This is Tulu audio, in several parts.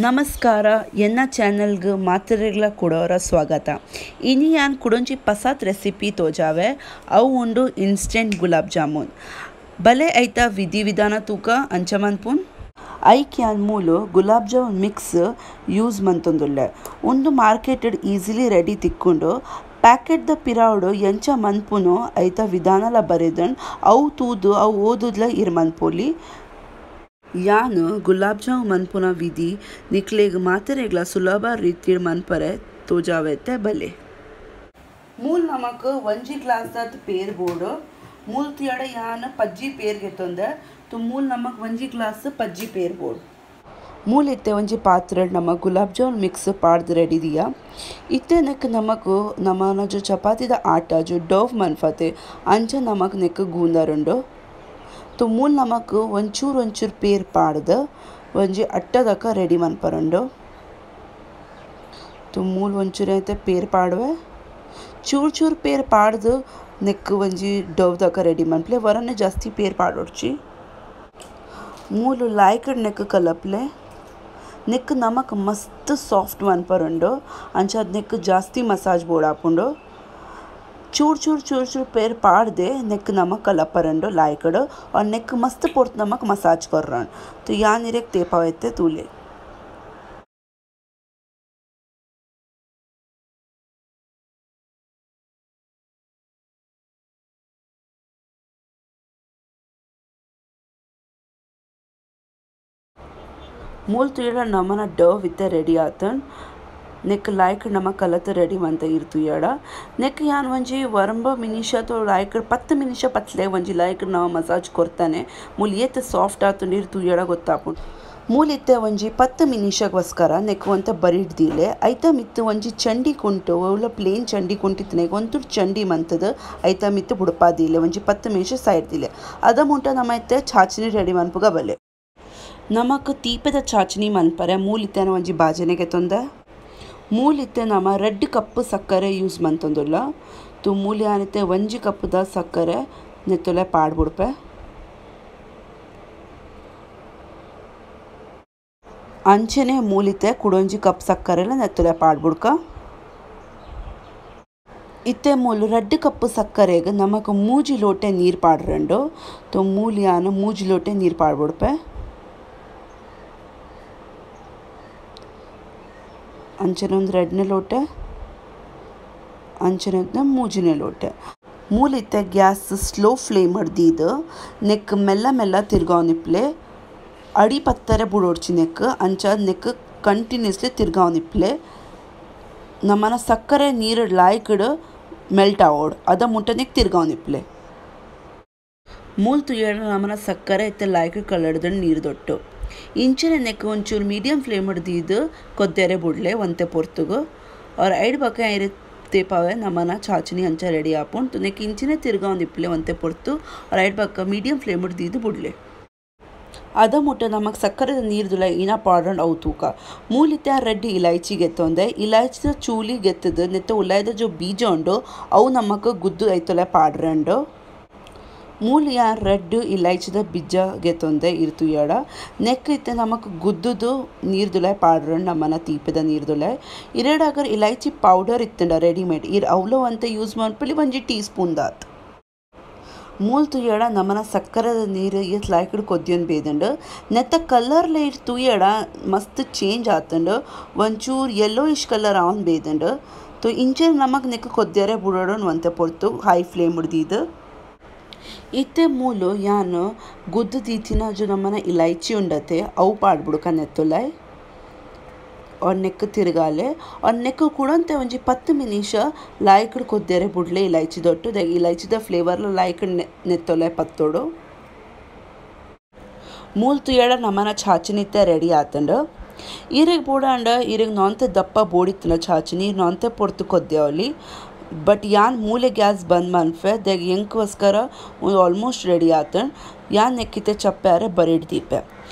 ನಮಸ್ಕಾರ ಎನ್ನ ಚಾನೆಲ್ಗೆ ಮಾತ್ರೆಗಳ ಕೊಡೋರ ಸ್ವಾಗತ. ಇನಿ ಯಾನ್ ಕುಡೊಂಜಿ ಪಸಾತ್ ರೆಸಿಪಿ ತೋಜಾವೆ, ಅವು ಉಂಡು ಇನ್ಸ್ಟೆಂಟ್ ಗುಲಾಬ್ ಜಾಮೂನ್. ಬಲೆ ಐತ ವಿಧಿ ವಿಧಾನ ತೂಕ ಅಂಚ ಮನ್ಪುನ್. ಐಕ್ ಯಾನ್ ಮೂಲು ಗುಲಾಬ್ ಜಾಮೂನ್ ಮಿಕ್ಸ್ ಯೂಸ್ ಮಂತೊಂದುಲ್ಲೆ. ಉಂದು marketed easily ready ತಿಕ್ಕೊಂಡು packet the ಪಿರಾವುಡು ಎಂಚ ಮನ್ಪುನು ಐತ ವಿಧಾನಲ ಬರೆದನ್ ಅವು ತೂದು ಅವು ಓದುದ್ಲ ಇರ್ ಮನ್ಪೋಲಿ. ಯಾನ್ ಗುಲಾಬ್ ಜಾಮೂನ್ ಮನ್ಪುನ ವಿಧಿ ನಿಕ್ಲೆಗ್ ಮಾತೆರೆಗ್ಲ ಸುಲಭ ರೀತಿಡ್ ಮನ್ಪರೆ ತೋಜಾವೆತೆ ಬಲೆ. ಮೂಲ್ ನಮಕ್ ಒಂಜಿ ಗ್ಲಾಸ್ ದಾತ್ ಪೇರ್ ಬೋಡು. ಮೂಲ್ ತುಯಡ ಯಾನ್ ಪಜ್ಜಿ ಪೇರ್ ಗೆತ್ತೊಂದೆ. ತು ಮೂಲ್ ನಮಕ್ ಒಂಜಿ ಗ್ಲಾಸ್ ಪಜ್ಜಿ ಪೇರ್ ಬೋಡು. ಮೂಲ್ ಇತ್ತೆ ಒಂಜಿ ಪಾತ್ರೆ ನಮ ಗುಲಾಬ್ ಜಾಮೂನ್ ಮಿಕ್ಸ್ ಪಾಡ್ದ್ ರೆಡಿ ದಿಯಾ. ಇತ್ತೆ ನೆಕ್ ನಮಕ್ ನಮನ ಜೋ ಚಪಾತಿದ ಆಟ ಜೋ ಡವ್ ಮನ್ಫತೆ ಅಂಚ ನಮಕ್ ನೆಕ್ ಗೂಂದರುಂಡು. ತು ಮೂಲ್ ನಮಕ್ ಒಂಚೂರು ಒಂಚೂರು ಪೇರ್ ಪಾಡ್ದು ಒಂಜಿ ಅಟ್ಟದಕ ರೆಡಿ ಮನ್ಪರುಂಡು. ತು ಮೂಲ್ ಒಂಚೂರು ಐತೆ ಪೇರ್ ಪಾಡುವೆ, ಚೂರು ಚೂರು ಪೇರ್ ಪಾಡ್ದು ನೆಕ್ ಒಂಜಿ ಡವ್ದಕ ರೆಡಿ ಮನ್ಪ್ಲೆ. ವರನೆ ಜಾಸ್ತಿ ಪೇರ್ ಪಾಡೊಡ್ಚಿ. ಮೂಲು ಲಾಯ್ಕಡ್ ನೆಕ್ ಕಲಪ್ಲೆ. ನೆಕ್ ನಮಕ್ ಮಸ್ತ್ ಸಾಫ್ಟ್ ಮನ್ಪರುಂಡು, ಅಂಚಾದ್ ನೆಕ್ ಜಾಸ್ತಿ ಮಸಾಜ್ ಬೋಡಾಪುಂಡು. ಚೂರು ಚೂರು ಚೂರು ಚೂರು ಪೇರ್ ಪಾಡ್ದೆ ನೆಕ್ ನಮಕ್ ಕಲಪರಂಡು ಲಾಯ್ಕಡ್ और ನೆಕ್ ಮಸ್ತ್ ಪೊರ್ತು ನಮಕ್ ಮಸಾಜ್ ಕೊರ್ರನ್. ತು ಯಾನ್ ಇರೆಗ್ ತೇಪಾವೆತ್ತೆ ತೂಲೆ. ಮೂಲ್ ತುಯಡ ನಮನ ಡವ್ ಇತ್ತೆ ರೆಡಿ ಆತನ್. ನೆಕ್ ಲಾಯ್ಕ್ ನಮ ಕಲತ ರೆಡಿ ಮಂತ ಇರ್ ತುಯಡ. ನೆಕ್ ಯಾನ್ ಒಂಜಿ ವರಂಬ ಮಿನಿಷ ತೋ ಲಾಯ್ಕ್ 10 ಮಿನಿಷ ಪತ್ಲೆ ಒಂಜಿ ಲಾಯ್ಕ್ ನಮ ಮಸಾಜ್ ಕೊರ್ತಾನೆ. ಮೂಲ್ ಏತ್ ಸಾಫ್ಟ್ ಆತುಂಡು ಇರ್ ತುಯಡ ಗೊತ್ತಾಪುಂಡು. ಮೂಲ್ ಇತ್ತೆ ಒಂಜಿ 10 ಮಿನಿಷಗೋಸ್ಕರ ನೆಕ್ ಒಂತ ಬರಿಡ್ ದೀಲೆ. ಐತ ಮಿತ್ತು ಒಂಜಿ ಚಂಡಿ ಕುಂಟು ಒವ್ಲ ಪ್ಲೇನ್ ಚಂಡಿ ಕುಂಟಿತ್ತನೆಗ್ ಒಂತೂರು ಚಂಡಿ ಮಂತದ ಐತ ಮಿತ್ತು ಬುಡಪಾ ದೀಲೆ ಒಂಜಿ 10 ಮಿನಿಷ ಸೈಡ್ ದೀಲೆ. ಅದ ಮುಟ ನಮ ಇತ್ತೆ ಚಾಚನಿ ರೆಡಿ ಮನ್ಪುಗ ಬಲೆ. ನಮಕ್ ತೀಪದ ಚಾಚನಿ ಮನ್ಪರೆ ಮೂಲ್ ಇತ್ತೆನ ಒಂಜಿ ಬಾಜನೆಗೆ ತೊಂದೆ. ಮೂಲ್ ಇತ್ತೆ ನಮ 2 ಕಪ್ ಸಕ್ಕರೆ ಯೂಸ್ ಮಂತೊಂದುಲ್ಲ. ತು ಮೂಲ್ ಯಾನಿತ್ತೆ 1 ಕಪ್ದ ಸಕ್ಕರೆ ನೆತ್ತೊಲೆ ಪಾಡ್ಬುಡ್ಪೆ. ಅಂಚನೆ ಮೂಲಿತೆ ಕುಡೊಂಜಿ ಕಪ್ ಸಕ್ಕರೆಲ ನೆತ್ತೊಲೆ ಪಾಡ್ಬುಡ್ಕ. ಇತ್ತೆ ಮೂಲು 2 ಕಪ್ ಸಕ್ಕರೆಗೆ ನಮಕ್ 3 ಲೋಟೆ ನೀರು ಪಾಡ್ರಂಡು. ತು ಮೂಲ್ ಯಾನ್ 3 ಲೋಟೆ ನೀರು ಪಾಡ್ಬುಡ್ಪೆ. ಅಂಚನೆ ಒಂದು 2ನೇ ಲೋಟೆ, ಅಂಚನೆ 3ನೇ Lotay. ಮೂಲಿತ್ತೆ gas slow flame ದೀದು neck ಮೆಲ್ಲ ಮೆಲ್ಲ ತಿರ್ಗಾವನಿಪ್ಲೆ. ಅಡಿ ಪತ್ತರೆ ಬುಡೋಡ್ಚಿ ನೆಕ್ ಅಂಚ ನೆಕ್ ಕಂಟಿನ್ಯೂಸ್ಲಿ ತಿರ್ಗಾವನಿಪ್ಲೆ. ನಮ್ಮನ ಸಕ್ಕರೆ ನೀರು ಲಾಯ್ಕಡ್ ಮೆಲ್ಟ್ ಆವೋಡು ಅದ ಮುಟ್ಟ ನೆಕ್ ತಿರ್ಗಾವನಿಪ್ಲೆ. ಮೂಲ್ ತುಯಡ ನಮ್ಮನ ಸಕ್ಕರೆ ಇತ್ತೆ ಲಾಯ್ಕ್ ಕಲರ್ದ ನೀರು ದೊಟ್ಟು. ಇಂಚನೆ ನೆಕ್ ಒಂಚೂರು ಮೀಡಿಯಂ ಫ್ಲೇಮ್ ದೀದು ಕೊದ್ದೆರೆ ಬುಡ್ಲೆ ಒಂತೆ ಪೊರ್ತುಗು. ಅವ್ರ ಐಡ್ ಬಕ್ಕ ತೇಪಾವೆ ನಮ್ಮನ ಚಾಚನಿ ಅಂಚ ರೆಡಿ ಆಪುಂಡು. ನೆಕ್ ಇಂಚನೆ ತಿರ್ಗಾವನಿಪ್ಲೆ ಒಂತೆ ಪೊರ್ತು ಅವ್ರ ಐಡ್ ಬಕ್ಕ ಮೀಡಿಯಂ ಫ್ಲೇಮ್ ದೀದು ಬುಡ್ಲೆ. ಅದ ಮುಟ್ಟ ನಮಕ್ ಸಕ್ಕರೆದ ನೀರ್ದುಲ ಇನ ಪಾಡ್ರಂಡ್ ಅವು ತೂಕ. ಮೂಲಿತೆ ರೆಡ್ ಇಲೈಚಿ ಗೆತ್ತೊಂದೆ. ಇಲೈಚಿದ ಚೂಲಿ ಗೆತ್ತದು ನೆತ್ತ ಉಲಾಯ್ದ ಜೋ ಬೀಜ ಉಂಡು ಅವು ನಮಕ್ ಗುದ್ದು ಐತೊಲೆ ಪಾಡ್ರಂಡು. ಮೂಲ್ ಯಾನ್ ರೆಡ್ ಇಲೈಚಿದ ಬೀಜ ಗೆತ್ತೊಂದೆ ಇರ್ತುಯಡ. ನೆಕ್ ಇತ್ತೆ ನಮಕ್ ಗುದ್ದುದು ನೀರ್ದುಲೆ ಪಾಡ್ರಂಡ್ ನಮ್ಮನ ತೀಪದ ನೀರ್ದುಲೆ. ಇರೆಡಾಗರ್ ಇಲೈಚಿ ಪೌಡರ್ ಇತ್ತಂಡ ರೆಡಿಮೇಡ್ ಇರ್ ಅವಲೋ ಅಂತ ಯೂಸ್ ಮಾಡ್ಪಲಿ ಒಂಜಿ ಟೀ ಸ್ಪೂನ್ ದಾತ್. ಮೂಲ್ ತುಯಡ ನಮ್ಮನ ಸಕ್ಕರೆದ ನೀರು ಏತ್ ಲಾಯ್ಕಡ್ ಕೊದ್ಯೊಂದು ಬೇದಂಡು. ನೆತ್ತ ಕಲರ್ ಲೈಟ್ ತುಯಡ ಮಸ್ತ್ ಚೇಂಜ್ ಆತಂಡು, ಒಂಚೂರು ಯೆಲ್ಲೋಯಿಶ್ ಕಲರ್ ಆವನ್ ಬೇದಂಡು. ತು ಇಂಚೆ ನಮಕ್ ನೆಕ್ ಕೊದ್ಯರೆ ಬುಡೋಡೋನ್ ಒಂತೆ ಪೊರ್ತು ಹೈ ಫ್ಲೇಮ್ ಹಿಡ್ದಿದ್ದು. ಇತ್ತೆ ಮೂಲು ಯಾನ್ ಗುದ್ದು ದೀತಿನ ಜೋ ನಮ್ಮನ ಇಲೈಚಿ ಉಂಡತೆ ಅವು ಪಾಡ್ಬುಡ್ಕ ನೆತ್ತೊಲೈ. और ನೆಕ್ ತಿರ್ಗಾಲೆ और ನೆಕ್ ಕೂಡಂತೆ ಒಂಜಿ 10 ಮಿನಿಷ ಲಾಯ್ಕಡ್ ಕೊದ್ದೆರೆ ಬುಡ್ಲೆ ಇಲೈಚಿ ದೊಟ್ಟು. ಇಲೈಚಿದ ಫ್ಲೇವರ್ ಲಾಯ್ಕಡ್ ನೆತ್ತೊಲೆ ಪತ್ತೋಡು. ಮೂಲ್ ತುಯಡ ನಮ್ಮನ ಚಾಚನಿತ್ತೆ ರೆಡಿ ಆತಂಡು. ಈರೆಗ್ ಬೋಡಾಂಡ ಈರೆಗ್ ನಾಂತೆ ದಪ್ಪ ಬೋಡಿತ್ತನ ಚಾಚನಿ ನಾಂತೆ ಪೊರ್ತು ಕೊದ್ದೆ ಬಟ್ ಯಾನ್ ಮೂಲೆ ಗ್ಯಾಸ್ ಬಂದ್ ಮನ್ಫೆ ದೆಗ್ ಎಂಕ್ಗೋಸ್ಕರ ಒಂದು ಆಲ್ಮೋಸ್ಟ್ ರೆಡಿ ಆತಂಡ್. ಯಾನ್ ನೆಕ್ಕಿತೆ ಚಪ್ಪಾರೆ ಬರಿಡ್ ದೀಪೆ.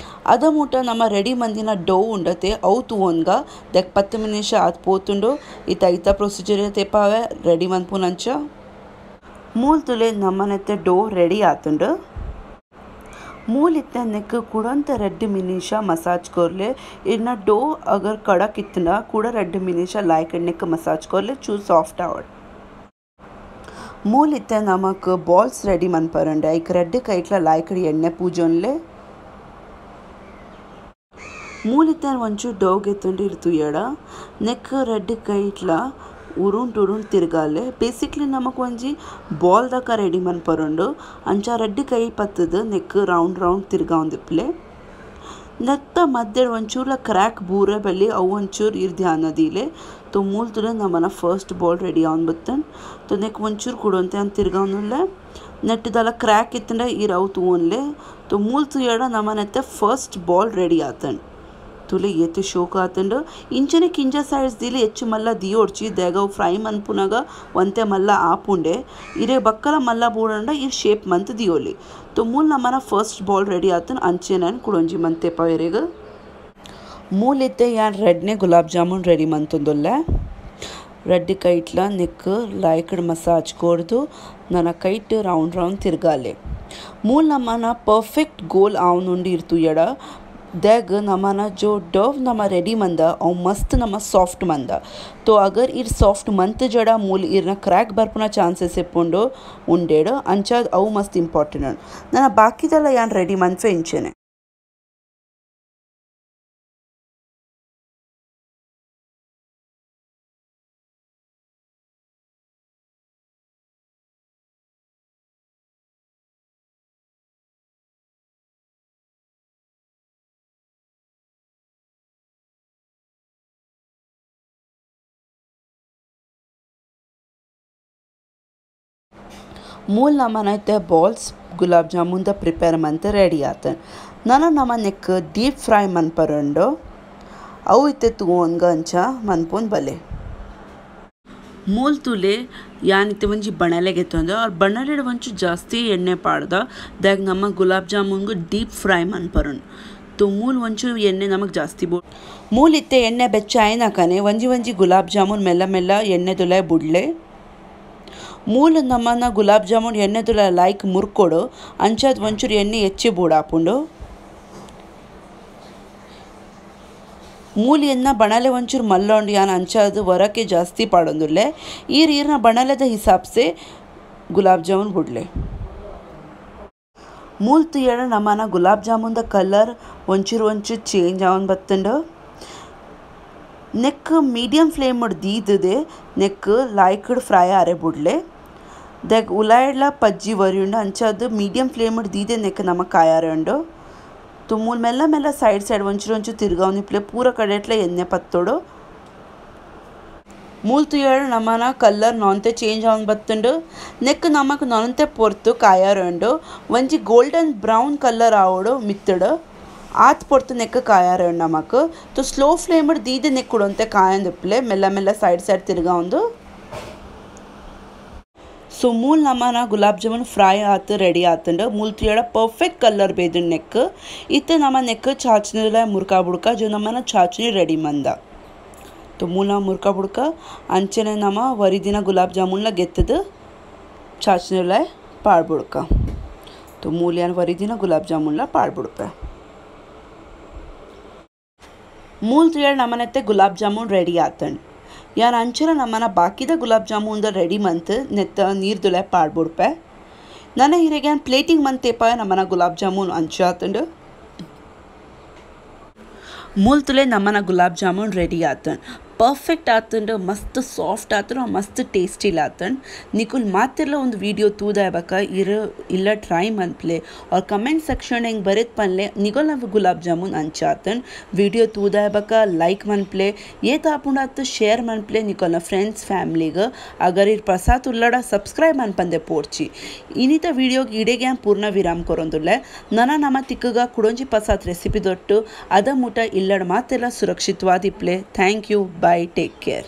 ಅದ ಮುಟ ನಮ್ಮ ರೆಡಿ ಮಂದಿನ ಡೋ ಉಂಡತೆ ಅವು ತೂವೊನ್ಗ ದೆಕ್ 10 ಮಿನಿಷ ಆತ್ ಪೋತುಂಡು. ಇತ್ತ ಐತ ಪ್ರೊಸೀಜರ್ ತೇಪಾವೆ ರೆಡಿ ಮನ್ಪುನಂಚ. ಮೂಲ್ ತುಲೆ ನಮ್ಮನೆತ್ತೆ ಡೋ ರೆಡಿ ಆತುಂಡು. ಮೂಲ್ ಇತ್ತೆ ನೆಕ್ ಕುಡಂತ 2 ನಿಮಿಷ ಮಸಾಜ್ ಕೊರ್ಲೆ. ಇರ್ನ ಡೋ ಅಗರ್ ಕಡಕ್ ಇತ್ತಂಡ ಕೂಡ 2 ನಿಮಿಷ like neck massage ಕೊರ್ಲೆ ಚೂ ಸಾಫ್ಟ್ ಆವಡ್. ಮೂಲ್ ಇತ್ತೆ ನಮಕ್ ಬಾಲ್ಸ್ ರೆಡಿ ಮನ್ಪರಂಡೆ. ಐಕ್ 2 ಕೈಟ್ಲ ಲಾಯ್ಕಡ್ ಎಣ್ಣೆ ಪೂಜೊನ್ಲೆ. ಮೂಲ್ ಇತ್ತೆ ಒಂಚೂರು ಡೋ ಗೆತ್ತುಂಡು ಇರ್ತುಯಡ ನೆಕ್ 2 ಕೈಟ್ಲ ಉರುಂಟು ಉರುಂಟು ತಿರ್ಗಾಲೆ. ಬೇಸಿಕ್ಲಿ ನಮಕ್ ಒಂಜಿ ಬಾಲ್ ದಕ ರೆಡಿ ಮನ್ಪರುಂಡು. ಅಂಚ 2 ಕೈ ಪತ್ತದು neck round round ತಿರ್ಗಾವಂದಿಪ್ಲೆ. ನೆತ್ತ ಮಧ್ಯೆ ಒಂಚೂರ್ಲ ಕ್ರ್ಯಾಕ್ ಬೂರೆ ಬಲ್ಲಿ ಅವು ಒಂಚೂರು ಇರ್ ಧ್ಯಾನ ದೀಲೆ. ತೋ ಮೂಲ್ ತುಲೆ ನಮ್ಮನ first ball ready ಅವನ್ ಬತ್ತನ್. ತೋ ನೆಕ್ ಒಂಚೂರು ಕುಡಂತೆ ಅಂತ ತಿರ್ಗಾವನುಲ್ಲೆ. ನೆಟ್ಟದಲ್ಲ ಕ್ರ್ಯಾಕ್ ಇತ್ತಂಡ ಇರ್ ಅವು ತೂವನ್ಲೆ. ತೋ ಮೂಲ್ ತುಯಡ ನಮ್ಮನೆತ್ತೆ first ball ready ಆತನ್. ತುಲೆ ಏತು ಶೋಕ ಆತಂಡು. ಇಂಚನೆ ಕಿಂಜ ಸೈಡ್ಸ್ ದಿಲೆ ಹೆಚ್ಚು ಮಲ್ಲ ದಿಯೋಡ್ಚಿ ದೇಗ ಫ್ರೈ ಮನ್ಪುನಾಗ ಒಂತೆ ಮಲ್ಲ ಆಪುಂಡೆ. ಇರೆ ಬಕ್ಕಲ ಮಲ್ಲ ಬೂಡಂಡ ಇರ್ ಶೇಪ್ ಮಂತ್ ದಿಯೋಲಿ. ತೋ ಮೂಲ್ ನಮ್ಮನ first ball ready ಆತನ್. ಅಂಚೆ ನಾನು ಕುಡೊಂಜಿ ಮಂತೆಪ ಇರೆಗ್. ಮೂಲ್ ಇತ್ತೆ ಯಾನ್ ರೆಡ್ನೆ ಗುಲಾಬ್ ಜಾಮೂನ್ ರೆಡಿ ಮಂತೊಂದುಲ್ಲೆ. 2 ಕೈಟ್ಲ neck liked massage ಕೊರ್ದು ನನ್ನ ಕೈಟ್ ರೌಂಡ್ ರೌಂಡ್ ತಿರ್ಗಾಲೆ. ಮೂಲ್ ನಮ್ಮನ ಪರ್ಫೆಕ್ಟ್ ಗೋಲ್ ಆವನುಂಡು ಇರ್ತು ಎಡ. ದೇಗ್ ನಮ್ಮನ ಜೋ ಡವ್ ನಮ್ಮ ರೆಡಿ ಮಂದ ಅವು ಮಸ್ತ್ ನಮ್ಮ ಸಾಫ್ಟ್ ಮಂದ. ತೋ ಅಗರ್ ಇರ್ ಸಾಫ್ಟ್ ಮಂತ್ ಜಡ ಮೂಲ್ ಇರ್ನ ಕ್ರ್ಯಾಕ್ ಬರ್ಪುನ ಚಾನ್ಸಸ್ ಇಪ್ಪುಂಡು ಉಂಡೇಡು. ಅಂಚ ಅವು ಮಸ್ತ್ ಇಂಪಾರ್ಟೆಂಟ್. ನನ್ನ ಬಾಕಿದೆಲ್ಲ ಯಾನ್ ರೆಡಿ ಮನ್ಫೆ ಇಂಚೆನೆ. ಮೂಲ್ ನಮ್ಮನೈತೆ balls gulab jamun the prepare ಮಂತ್ ready ಆತನ್. ನನ್ನ ನಮ್ಮ neck deep fry ಮನ್ಪರಂಡು. ಅವು ಇತ್ತೆ ತೂವೊನ್ಗ ಅಂಚ ಮನ್ಪೊನ್ ಬಲೆ. ಮೂಲ್ ತುಲೆ ಯಾನ್ ಇತ್ತೆ ಒಂಜಿ ಬಣಲೆ ಗೆತ್ತೊಂದು. ಅವ್ರ ಬಣಲೆಡ್ ಒಂಚು ಜಾಸ್ತಿ ಎಣ್ಣೆ ಪಾಡ್ದ ದಾಗ ನಮ್ಮ ಗುಲಾಬ್ ಜಾಮೂನ್ಗು ಡೀಪ್ ಫ್ರೈ ಮನ್ಪರುಂಡು. ತೋ ಮೂಲ್ ಒಂಚು ಎಣ್ಣೆ ನಮಗೆ ಜಾಸ್ತಿ ಬೋ. ಮೂಲ್ ಇತ್ತೆ ಎಣ್ಣೆ ಬೆಚ್ಚ ಆಯ್ನಕನೆ ಒಂಜಿ ಒಂಜಿ ಗುಲಾಬ್ ಜಾಮೂನ್ ಮೆಲ್ಲ ಮೆಲ್ಲ ಎಣ್ಣೆ ತುಲೆ ಬುಡ್ಲೆ. ಮೂಲ್ ನಮ್ಮನ ಗುಲಾಬ್ ಜಾಮೂನ್ ಎಣ್ಣೆ ತುಲ ಲೈಕ್ ಮುರ್ಕೊಡು. ಅಂಚಾದ್ ಒಂಚೂರು ಎಣ್ಣೆ ಹೆಚ್ಚಿ ಬೂಡಾಪುಂಡು. ಮೂಲ್ ಎನ್ನ ಬಣಲೆ ಒಂಚೂರು ಮಲ್ಲೊಂಡು ಯಾನ್ ಅಂಚಾದ್ ವರಕ್ಕೆ ಜಾಸ್ತಿ ಪಾಡೊಂದುಲ್ಲೆ. ಈರ್ ಈರ್ನ ಬಣಲೆದ ಹಿಸಾಬ್ಸೆ ಗುಲಾಬ್ ಜಾಮೂನ್ ಬುಡ್ಲೆ. ಮೂಲ್ ತುಯಡ ನಮ್ಮನ ಗುಲಾಬ್ ಜಾಮೂನ್ದ ಕಲರ್ ಒಂಚೂರು ಒಂಚೂರು ಚೇಂಜ್ ಆವನ್ ಬತ್ತುಂಡು. Neck medium flame ದೀದದೆ neck liked fry ಆರೆ ಬುಡ್ಲೆ. ದೆಗ್ ಉಲಾಯ್ಡ್ಲ ಪಜ್ಜಿ ವರಿಯುಂಡು. ಅಂಚಾದ್ ಮೀಡಿಯಂ ಫ್ಲೇಮ್ ದೀದೆ ನೆಕ್ ನಮ ಕಾಯಾರೆ ಉಂಡು. ತೋ ಮೂಲ್ ಮೆಲ್ಲ ಮೆಲ್ಲ ಸೈಡ್ ಸೈಡ್ ಒಂಚೂರು ಒಂಚೂರು ತಿರ್ಗಾವನಿಪ್ಲೆ ಪೂರ ಕಡೆಟ್ಲೆ ಎಣ್ಣೆ ಪತ್ತೋಡು. ಮೂಲ್ ತುಯಡ ನಮ್ಮನ ಕಲರ್ ನಾಂತೆ ಚೇಂಜ್ ಅವನ್ ಬತ್ತುಂಡು. ನೆಕ್ ನಮಕ್ ನೊನಂತೆ ಪೊರ್ತು ಕಾಯಾರೆ ಉಂಡು. ಒಂಜಿ golden brown colour ಆವಡು ಮಿತ್ತಡು ಆತ್ ಪೊರ್ತು ನೆಕ್ ಕಾಯಾರೆ ಉಂಡು ನಮಕ್. ತೋ ಸ್ಲೋ ಫ್ಲೇಮ್ ದೀದೆ ನೆಕ್ ಕುಡಂತೆ ಕಾಯಂದಿಪ್ಲೆ ಮೆಲ್ಲ ಮೆಲ್ಲ ಸೈಡ್ ಸೈಡ್ ತಿರ್ಗಾವಂದು. ಸೊ ಮೂಲ್ ನಮ್ಮನ ಗುಲಾಬ್ ಜಾಮೂನ್ ಫ್ರೈ ಆತು ರೆಡಿ ಆತುಂಡು. ಮೂಲ್ ತುಯಡ ಪರ್ಫೆಕ್ಟ್ ಕಲರ್ ಬೇದುಂಡು ನೆಕ್. ಇತ್ತೆ ನಮ್ಮ ನೆಕ್ ಚಾಚ್ನಿಲ ಮುರ್ಕಾ ಬುಡ್ಕ ಜೋ ನಮ್ಮನ ಚಾಚ್ನಿ ರೆಡಿ ಮಂದ. ತೋ ಮೂಲ ಮುರ್ಕಾ ಬುಡ್ಕ ಅಂಚೆನೆ ನಮ್ಮ ವರಿದಿನ ಗುಲಾಬ್ ಜಾಮೂನ್ಲ ಗೆತ್ತದು ಚಾಚ್ನಿಲ ಪಾಡ್ಬುಡ್ಕ. ತೋ ಮೂಲ್ ಯಾನ್ ವರಿದಿನ ಗುಲಾಬ್ ಜಾಮೂನ್ಲ ಪಾಡ್ಬುಡ್ಪೆ. ಮೂಲ್ ತುಯಡ ನಮ್ಮನೆತ್ತೆ ಗುಲಾಬ್ ಜಾಮೂನ್ ರೆಡಿ ಆತಂಡು. ಯಾನ್ ಅಂಚೆನ ನಮ್ಮನ ಬಾಕಿದ ಗುಲಾಬ್ ಜಾಮೂನ್ ರೆಡಿ ಮಂತ್ ನೆತ್ತ ನೀರು ದುಲೆ ಪಾಡ್ಬುಡ್ಪೆ. ನನ್ನ ಹಿರೇಗೆ ಯಾನ್ ಪ್ಲೇಟಿಂಗ್ ಮಂತೇಪ ನಮ್ಮನ ಗುಲಾಬ್ ಜಾಮೂನ್ ಅಂಚ ಆತಂಡು. ಮೂಲ್ ತುಲೆ ನಮ್ಮನ ಗುಲಾಬ್ ಜಾಮೂನ್ ರೆಡಿ ಆತಂಡು. ಪರ್ಫೆಕ್ಟ್ ಆತಂಡು, ಮಸ್ತ್ ಸಾಫ್ಟ್ ಆತಂಡು, ಮಸ್ತ್ ಟೇಸ್ಟಿಲ ಆತಂಡು. ನಿಕುಲ್ ಮಾತಿರ್ಲ ಒಂದು ವೀಡಿಯೋ ತೂದಾಯ್ಬಕ ಇರ್ ಇಲ್ಲ ಟ್ರೈ ಮನ್ಪ್ಲೆ ಅವ್ರ ಕಮೆಂಟ್ ಸೆಕ್ಷನ್ ಹೆಂಗೆ ಬರೆದು ಪನ್ಲೆ ನಿಗೋಲ್ ನಾವು ಗುಲಾಬ್ ಜಾಮೂನ್ ಅಂಚ ಆತಂಡು. ವೀಡಿಯೋ ತೂದಾಯ್ಬಕ ಲೈಕ್ ಮನ್ಪ್ಲೆ, ಏತ್ ಆಪುಂಡಾತು ಶೇರ್ ಮನ್ಪ್ಲೆ ನಿಕೋಲ್ನ ಫ್ರೆಂಡ್ಸ್ ಫ್ಯಾಮ್ಲಿಗೆ. ಅಗರ್ ಇರ್ ಪ್ರಸಾದ್ ಉಲ್ಲಡ ಸಬ್ಸ್ಕ್ರೈಬ್ ಮನ್ಪಂದೆ ಪೋರ್ಚಿ. ಇನ್ನಿತ ವೀಡಿಯೋಗೆ ಇಡೆಗೆ ಪೂರ್ಣ ವಿರಾಮ ಕೊರೊಂದುಲ್ಲೆ. ನನ್ನ ನಮ್ಮ ತಿಕ್ಕಗ ಕುಡೊಂಜಿ ಪ್ರಸಾದ್ ರೆಸಿಪಿ ದೊಟ್ಟು ಅದ ಮುಟ ಇಲ್ಲಡ ಮಾತೆಲ್ಲ ಸುರಕ್ಷಿತವಾದಿಪ್ಲೆ. Thank you, bye, take care.